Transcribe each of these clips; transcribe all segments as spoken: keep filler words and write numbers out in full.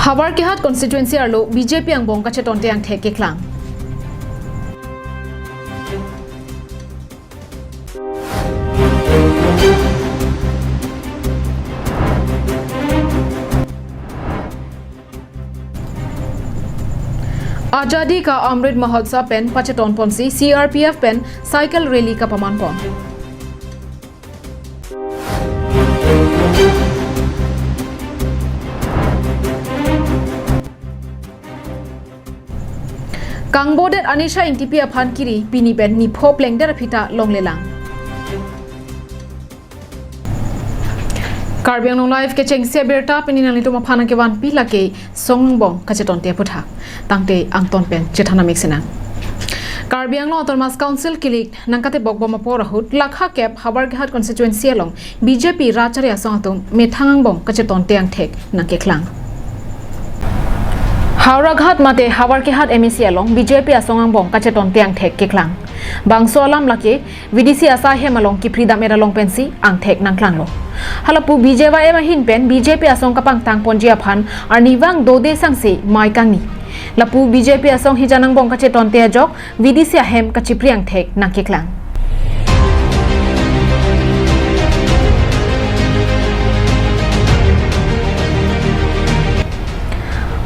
Howraghat constituency arlo B J P angbong kachetonte angthek keklang. Azadi Ka Amrit Mahotsav pen pacheton ponsi C R P F pen cycle rally kapaman pon. Kangbodet Anisha Ingtipi aphan kiri, pini pen nipho plengdet aphi ta longlelang. Karbi Anglong Live kechengsi abirta pini nanglitum aphan nangkevanpi lake asong angbong kachetonte aputhak. Tangte angton pen chethan amik sinang. Karbi Anglong Autonomous Council kilik nangkatebok bom apor ahut lakha kep Howraghat constituency along B J P rat chari asong atum methang angbong kachetonte angthek nangkeklang. Howraghat mate Howraghat M A C along B J P asong angbong kachetonte angthek keklang. Bangso alam lake V D C asai hem along kiphri dam-et along pensi angthek nangklanglo. Halapu B J Y M ahin pen B J P asong kapangtang ponji aphan arnivang dode sangse mai kangni. Lapu B J P asong hijan angbong kachetonte ajok V D C ahem kachiphri angthek nangkeklang.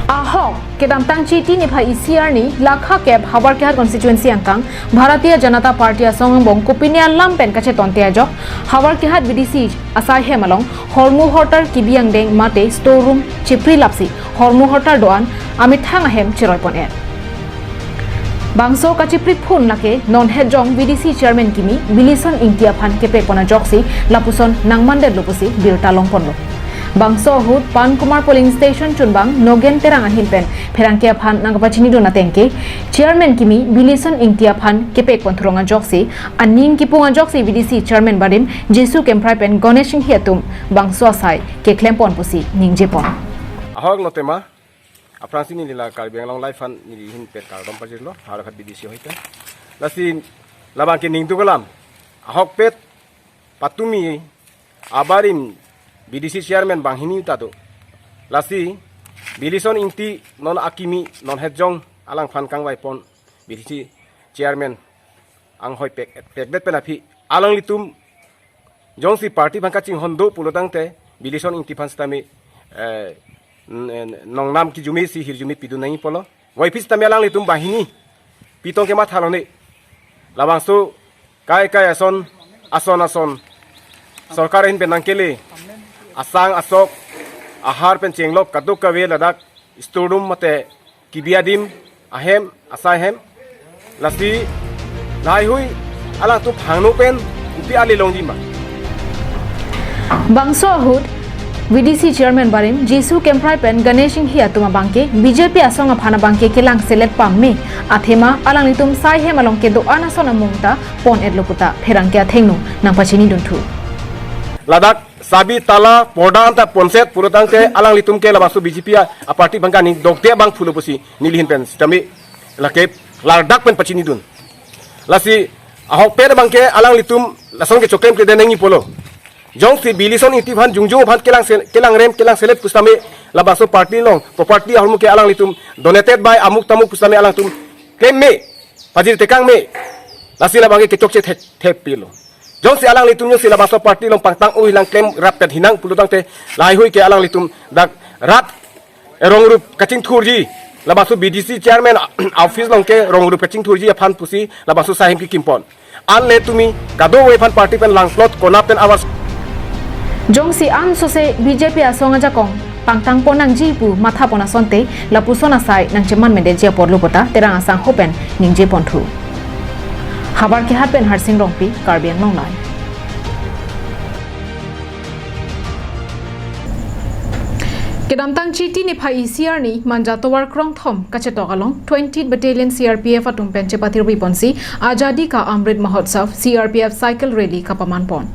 Ahok kedamtang Chiti niphai isi arni lakha kep Howraghat constituency angkang Bharatiya Janata Party asong angbong kopine alam pen kachetonte ajok Howraghat V D C asai hem along hormu hortar kibi angdeng mate store room chiphri lapsi hormu hortar do-an amethang ahem cheroi pon-et. Bangso kachiphri phun lake non hetjong V D C chairman kimi Bilison Ingti aphan kepek pon ajoksi lapuson nangmandetlo pusi birta long ponlo. Bangso ahut Pankumar polling station chunbang Nogen Terang ahin pen pherangke aphan nangkapachinidun atengke chairman kimi Bilison Ingti aphan kepek pon thurong ajoksi aning kipung ajoksi V D C chairman barim Jisu Kemprai pen Ganesh Inghi atum bangso asai keklem pon pusi ningje pon. Ahok lo tema, aphrangsi neli la Karbi Anglong Live aphan neli ahin pen kardom pajirlo, Howraghat V D C ahoi pen. Lasi labang ke ningduk alam, ahokpet patumi abarim V D C chairman banghini ta do. Lasi Bilison Ingti non akimi non hetjong alangphan kangvai pon V D C chairman anghoi pek, pekdet pen aphi alanglitum jongsi party aphan kachinghon do pulo tangte Bilison Ingti aphan sitame, eh, n-, n-, nongnam kijumesi hirjume pidun nangji pulo. Voiphit sitame alanglitum banghini pitong kemathalo ne. Labangso kai kai ason, ason ason sorkar ahin pen nangkele asang asok, ahar pen chenglok kadokave ladak store room mate kibi adim ahem, asai hem. Lasi lahaihui alangtum phangno pen upi ale longji ma. Bangso ahut V D C chairman barim Jisu Kemprai pen Ganesh Inghi atum abangke B J P asong aphan abangke kelang selet pame, athema alanglitum sai hem along kedo-an ason amung ta pon-etlo puta pherangke athengno nangpachinidun thu. Ladak sabi tala porda anta ponset pulo tangte alanglitum ke labangso B J P a, a party abang kani dokde abang pulo pusi neli ahin pen sitame lake klardak pen pachinidun. Lasi ahokpet abangke alanglitum lason ke choklem klemkle nangji pulo. Jongsi Bilison Ingti aphan jongjong aphan kelang se-, kelang rem kelang selet pusitame labangso party along property ahormu ke alanglitum donated by amuk tamuk pusitame alangtum klem me, pajir tekang me. Lasi labangke kechokche thek thek pilo. Jongsi alanglitum jongsi labangso party along pangtang-oi lang klem rapet hinang pulo tangte lahaihui ke alanglitum dak rat rong rup kachingthurji, labangso B D C chairman office along ke rong rup kachingthurji aphan pusi labangso sai hem kekim pon. Anle tumi kadokave aphan party pen langplot konat pen awas. Jongsi ansose B J P asong ajakong pangtang pon nangji pu matha pon asonte lapuson asai nangcheman mendetji apotlo puta Terang asangho pen ningje pon thu. Howraghat pen Harsing Rongpi, Karbi Anglong Live. Kedamtang Chiti niphai isi arni Manja tovar krongthom kachetok along twenty Battalion C R P F atum pen chepatirbi ponsi Azadi Ka Amrit Mahotsav C R P F cycle rally kapaman pon.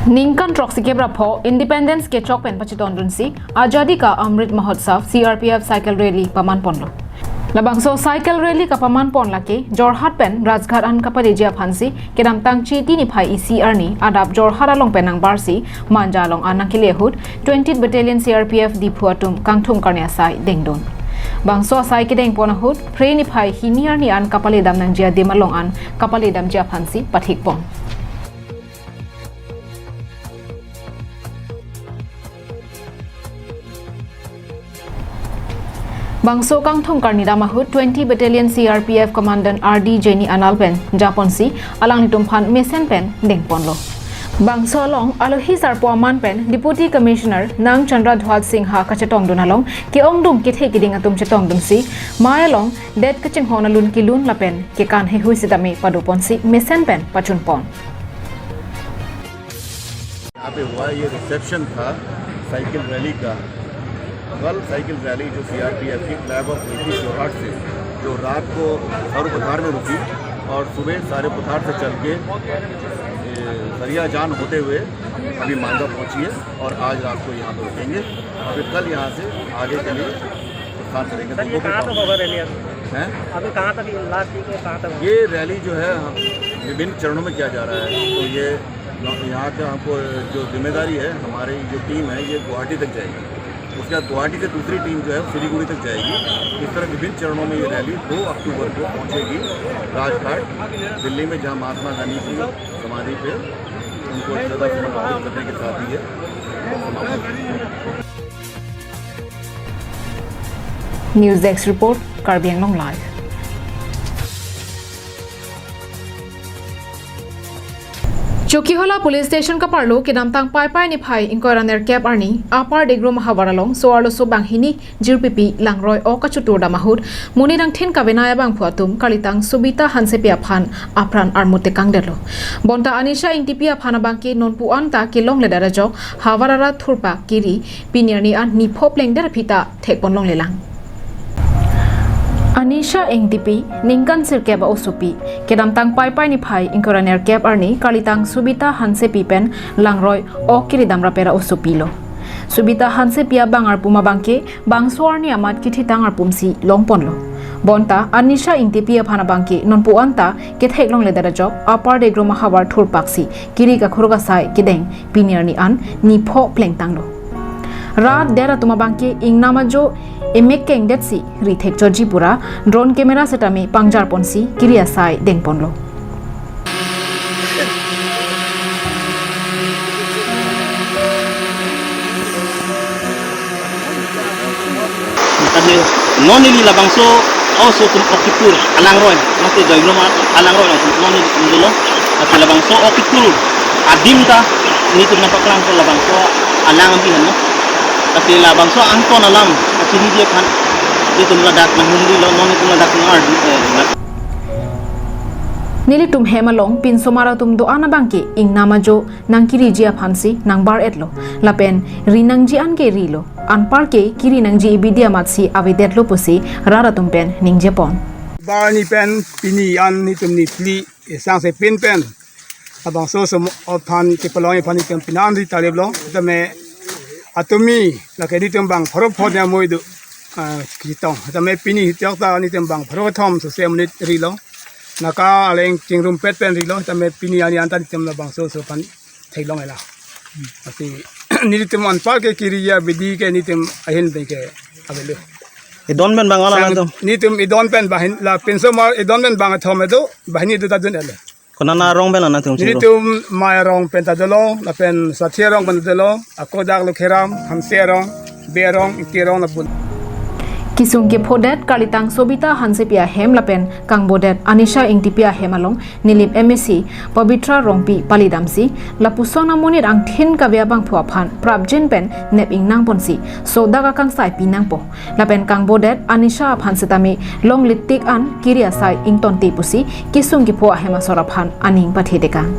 Ningkan throksi kep ra pho Independence kechok pen pachetondunsi Azadi Ka Amrit Mahotsav C R P F cycle rally paman ponlo. Labangso cycle rally kapaman pon lake Jorhat pen Rajghat an kapaleji aphansi kedamtang Chiti niphai isi arni adap Jorhat along pen nangbarsi Manja along an nangkele ahut twentieth Battalion C R P F Diphu atum kangthum karni asai dengdun. Bangso asai kedeng pon ahut Phre niphai hini arni an kapaledam nangji adim along an kapaledamji aphansi pathik pon. Bangso kangthum karni dam ahut twenty Battalion C R P F Commandant R D Jenny Anal pen japonsi alanglitum aphan mesen pen dengponlo. Bangso along alohi sarpo aman pen Deputy Commissioner Nang Chandra Dhwaj Singha kachetongdun along ke-ongdung kethe keding atum chetongdunsi mei along det kachinghon alun kelun lapen kekan heihui sitame padoponsi mesen pen pachunpon. यहाँ पे हुआ, ये रिसेप्शन था cycle rally का। कल cycle rally जो सीआरपीएफ की flag of eighty Jorhat से, जो रात को सारू पठार में रुकी और सुबह सारू पठार से चल के, ए, सरिया जान होते हुए अभी मांडा पहुंची है और आज रात को यहाँ पे रुकेंगे। अभी कल यहाँ से आगे के लिए प्रस्थान करेंगे। सर, ये लोगों को कहाँ तक काम होगा रैली अभी? हैं? अभी कहाँ तक लास्ट वीक में कहाँ तक होगा? ये रैली जो है, हम विभिन्न चरणों में किया जा रहा है। तो ये न- यहाँ का हमको जो जिम्मेदारी है, हमारी जो टीम है, ये गुवाहाटी तक जाएगी। उसके बाद गुवाहाटी से दूसरी टीम जो है, सिलीगुड़ी तक जाएगी। इस तरह विभिन्न चरणों में ये रैली दो अक्टूबर को पहुँचेगी राजघाट दिल्ली में, जहाँ महात्मा गांधी की समाधि पे उनको श्रद्धा सुमन अर्पित करने के साथ ही ये समापन होगी। News Desk Report, Karbi Anglong Live. Chokihola Police Station kaparlo kedamtang Paipai niphai ingkoi ra nerkep arni Upper Degrom ahavar along so-arloso banghini jirpipi langroi ok kachotur dam ahut monit angthin kavenai abangphu atum kalitang Subita Hansepi aphan apran armut tekangdetlo. Bonta Anisha Ingtipi aphan abangke nonpu anta kelongledet ajok havar arat thurpak kiri pini arni an nipho plengdet aphi ta thekpon longlelang. Anisha Ingtipi ningkan sirkep a-osopi, kedamtang Paipai niphai ingkoi ra nerkep arni kalitang Subita Hansepi pen langroi ok kiri dam rapera osopilo. Subita Hansepi abang arpum abangke bangso arni amat kithitang arpumsi longponlo. Bonta Anisha Ingtipi aphan abangke nonpu anta ketheklongledet ajok Upper Degrom ahavar thurpaksi kiri kakhuruk asai kedeng pini arni an nipho plengtanglo. Rat det atum abangke ingnam ajo emek kengdetsi rithek choji pura drone camera setame pangjarponsi kiri asai dengponlo. Tadi non neli labangso, oh, so tum okipur alangroi, mate joy belum alangroi langsung non neli tum dolo. Tapi labangso okipur adim ta nelitum nangpaklangpo labangso alang abihan lo. Tapi labangso angton alam kachini dia kan nelitum ladak nanghundi lo, non nelitum ladak ngar di, eh, Nelitum hem along pinsomar atum do-an abangke ingnam ajo nangkiriji aphansi nangbar-etlo. Lapen ri nangji anke rilo. Anparke kiri nangji ibidi amatsi avedetlo pusi rat atum pen ningjepon. Barni pen pini an nelitum niphli isang se pin pen labangso som aphan kepalong aphan nelitum pinan ri taliplo. Tame atumi lake nelitum bang pharo phongo amoidu, ah, kitong. Tame pini hitok ta nelitum bang pharo kethom so se monit rilo. Naka aleng chingrumpet pen rilo. Tame pini ani anta nelitum labangso so aphan theklong ela. Asi nelitum anparke kiri abidi ke nelitum ahin pen ke avelo. Idon pen bang ola Sang nangtum. Nelitum idon pen bahin la pinsomar idon pen bang thom do, bahini do ta dun ela. Konat arong pen la nangtum chingrum? Nelitum Mei arong pen ta dolo, lapen Sathi arong pen ta dolo, ako dak Lokheram, Hanse arong, Be arong, Ingti arong lapen. Kesung kephodet kalitang Sobita Hansepi ahem lapen kangbodet Anisha Ingtipi ahem along Nilip M A C Pabitra Rongpi palidamsi lapuson amonit angthin kave abangphu aphan prapjin pen nep ingnangponsi sodak akangsai pinangpo. Lapen kangbodet Anisha aphan setame longle tik an kiri asai ingtonte pusi kesung kepho ahem asor aphan aning pathedekang.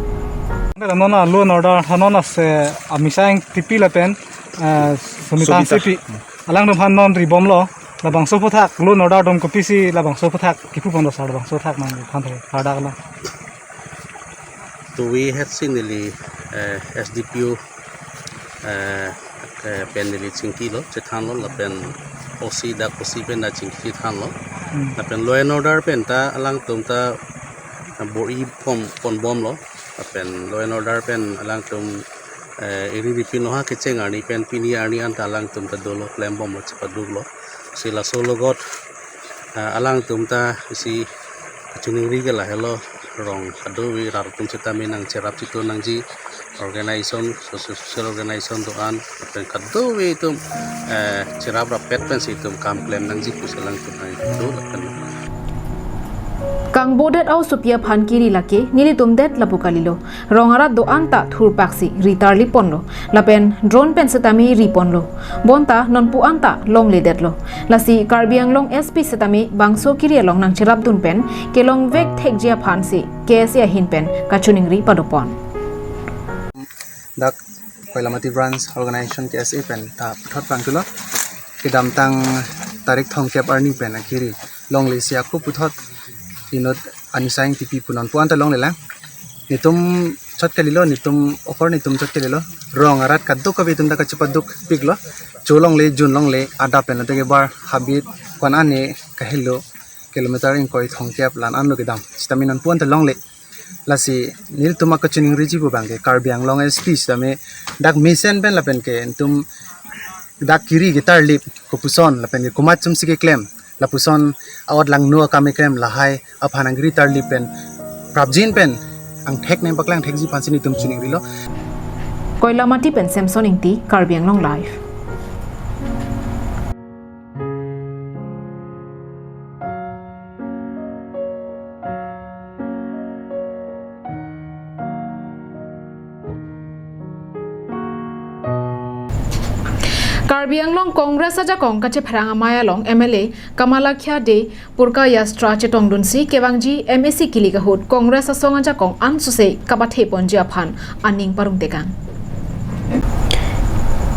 Non law and order, non ase Anisha Ingtipi lapen, eh, Sobita Hansepi. Alangtum aphan non ribomlo. Labangso aphuthak law and order dom kopisi labangso aphuthak kipu pondo sar labangso athak nangphan the hardak lo. Tuwi het si neli, eh, S D P O, eh, eh, pen neli chingkilo, chethanlo lapen O C, dak O C pen ta chingki thanlo. Hmm. Lapen law and order pen ta alangtum ta bor-i pon, ponbomlo. Lapen law and order pen alangtum, eh, eri ripin loha kecheng arni pen pini arni anta alangtum ta dolo klembomlo, chepaduklo. Si laso logot, eh, alangtum ta isi kachiningri ke lahelo, rong kadokave rat atum sitame nangcherap chitu nangji organization, social, social organization do-an, lapen kadokave atum, eh, cherap rapet pensi itum kam klem nangji pusi alangtum nangdo lapen. Kangbodet a-osopi aphan kiri lake nelitum det lapu kalilo. Rong arat do-an ta thurpaksi ri tarlip ponlo. Lapen drone pen sitame ri ponlo. Bonta nonpu anta longledetlo. Lasi Karbi Anglong S P sitame bangso kiri along nangcherapdun pen kelongvek thekji aphansi K S A ahin pen kachiningri padopon. Dak Koilamati Branch Organization K S A pen ta puthot pangtulo. Kedamtang tarik thomkep arni pen akiri longle si ako puthot inut anisang T P pu nonpu anta longlelang. Netum chot kalilo, netum okor netum chot kalilo. Rong arat kadokave atum ta kachepadukpiklo. Cho longle, jun longle, adap pen loteke bar habit, ko-an ane kahelo, kilometer ingkoi thomkep la-an lo kedam. Sitame nonpu anta longle. Lasi nelitum akachiningri chipu abangke Karbi Anglong S P sitame dak mesen pen lapen ke netum dak kiri ketarlip kopuson lapen ke komat chumsi keklem, lapuson a-ot langno akam keklem lahai aphan angkiri tarlip pen prapjin pen angthek nangpaklang thekji aphansi netum chiningrilo. Koilamati pen Samson Ingti, Karbi Anglong Live. Karbi Anglong Congress ajakong kachepherang amei along M L A Kamalakya Dey Purkayastra chetongdunsi kevangji M A C kilik ahut Congress asong ajakong ansose kapathe ponji aphan aning parongtekang.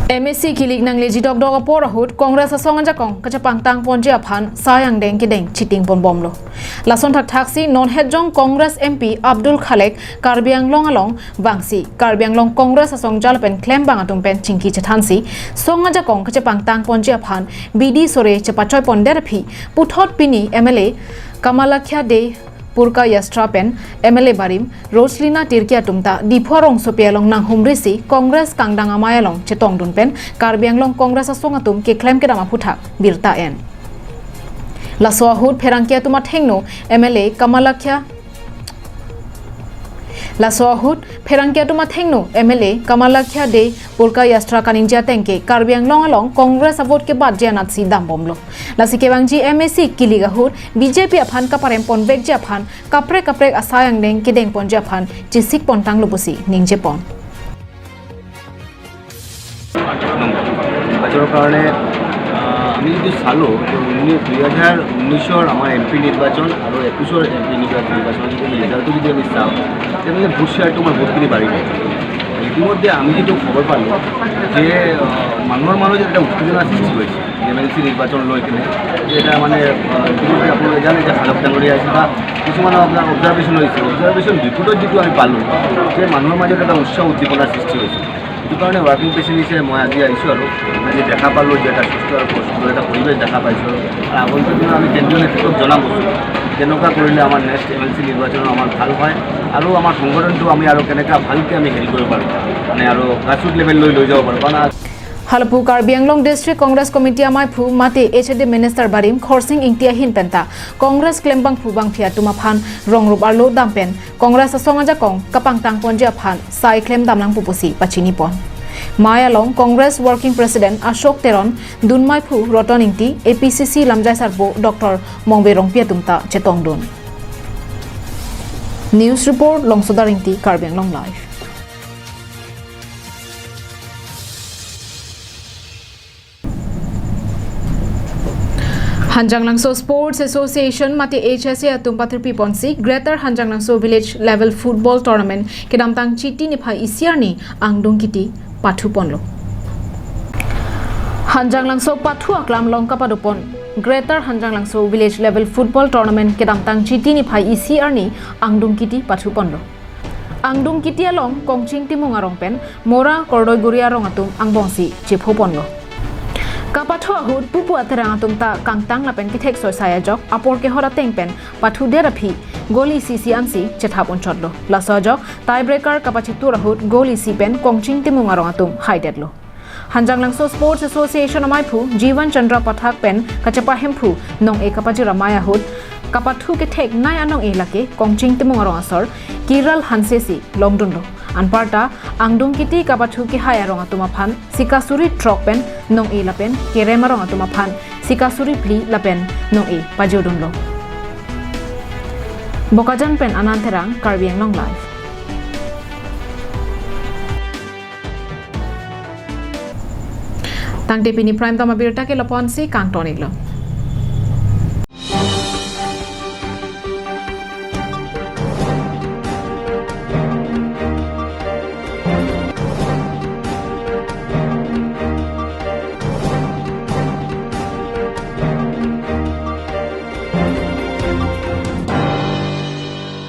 M A C kilik nangleji dokdok apor ahut Congress asong ajakong kachepangtang ponji aphan sai angdeng kedeng chiting ponbomlo. Lason thakthaksi non hetjong Congress M P Abdul Khalek Karbi Anglong along vangsi Karbi Anglong Congress asong jal pen klembang atum pen chingki chethansi song ajakong kachepangtang ponji aphan bidi sore chepachoi pondet aphi puthot pini M L A Kamalakya Dey Purkayastra pen M L A barim Roslina Tirki atum ta Diphu arongsopi along nanghumrisi Congress kangdang amei along chetongdun pen Karbi Anglong Congress asong atum keklem kedam aphuthak birta en. Laso ahut pherangke atum athengno M L A Kamalakya Laso ahut pherangke atum athengno M L A Kamalakya Dey Purkayastra kaningje ateng ke Karbi Anglong along Congress avote kebatji anatsi dambomlo. Lasi kevangji M A C kilik ahut B J P aphan kaparem ponvekji aphan kaprek kaprek asai angdeng kedeng ponji aphan chesik pontanglo pusi ningjepon. নিৰ্বাচনৰ কাৰণে, আহ, আমি যদি চালোঁ যে ঊনৈছ, দুই হাজাৰ ঊনৈছৰ আমাৰ এম পি নিৰ্বাচন আৰু একৈছৰ এম পি নিৰ্বাচন, নিৰ্বাচনৰ যদি ৰিজাল্টটো যদি আমি চাওঁ, তেনেহ'লে ভোট শ্বেয়াৰটো আমাৰ বহুতখিনি বাঢ়ি যায়। ইতিমধ্যে আমি যিটো খবৰ পালোঁ যে, আহ, মানুহৰ মাজত এটা উত্তেজনা সৃষ্টি হৈছে। এম এল চি নিৰ্বাচন লৈ কিনে যে এটা মানে, আহ, ইতিমধ্যে আপোনালোকে জানে যে খালক ডাঙৰীয়া আহিছিল বা কিছুমানৰ আপোনাৰ অবজাৰ্ভেশ্যন হৈছে, অবজাৰ্ভেশ্যন ৰিপৰ্টত যিটো আমি পালোঁ যে মানুহৰ মাজত এটা উৎসাহ উদ্দীপনাৰ সৃষ্টি হৈছে। সেইটো কাৰণে ৱৰ্কিং প্ৰেচিডেণ্ট হিচাপে মই আজি আহিছোঁ আৰু আজি দেখা পালোঁ যে এটা সুস্থ আৰু সুন্দৰ এটা পৰিৱেশ দেখা পাইছোঁ আৰু আগন্তুক দিনত আমি কেন্দ্ৰীয় নেতৃত্বক জনাম বস্তু কেনেকুৱা কৰিলে আমাৰ নেক্সট এম এল চি নিৰ্বাচনত আমাৰ ভাল হয় আৰু আমাৰ সংগঠনটো আমি আৰু কেনেকুৱা ভালকৈ আমি হেৰি কৰিব পাৰোঁ, মানে আৰু গ্ৰাছৰুট লেভেললৈ লৈ যাব পাৰোঁ। কাৰণ আজ Halapu Karbi Anglong District Congress Committee amaiphu mate H A D Minister barim Khorsing Ingti ahin penta Congress klembangphu bangphi atum aphan rongrup arlo dam pen Congress asong ajakong kapangtang ponji aphan sai klem damlang pupusi pachini pon. Amei along Congress Working President Ashok Teron, dunmaiphu Roton Ingti, A P C C lamjai sarpo Doctor Mongve Rongpi atum ta chetongdun. News report, Longsodar Ingti, Karbi Anglong Live. Hanjanglangso Sports Association mate H S A atum pathurpi ponsi Greater Hanjanglangso Village Level Football Tournament kedamtang Chiti niphai isi arni angdung kiti pathu ponlo. Hanjanglangso pathu aklam along kapado pon Greater Hanjanglangso Village Level Football Tournament kedamtang Chiti niphai isi arni angdung kiti pathu ponlo. Angdung kiti along Kongching Timung arong pen Mora Kordoi Guri arong atum angbongsi chepho ponlo. Kapathu ahut pupu aterang atum ta kangtang lapen kethek soisai ajok apor kehot ateng pen pathudet aphi goal isi isi ansi chethap unchotlo. Laso ajok tiebreaker kapachitur ahut goal isi pen Kongching Timung arong atum haidetlo. Hanjanglangso Sports Association amaiphu Jiwan Chandra Pathak pen kachepa Hemphu nong-e kapajir amei ahut kapathu kethek nei anong-e lake Kongching Timung arong asor Kiral Hanse si longdunlo. Anparta angdung kiti kapathu kehai arong atum aphan sika suri throk pen nong-e lapen kerem arong atum aphan sika suri phli lapen nong-e pajodunlo. Bokajan pen Anand Terang, Karbi Anglong Live. Tangte pini Prime Time abirta ke lapu-an si kangton-iklo.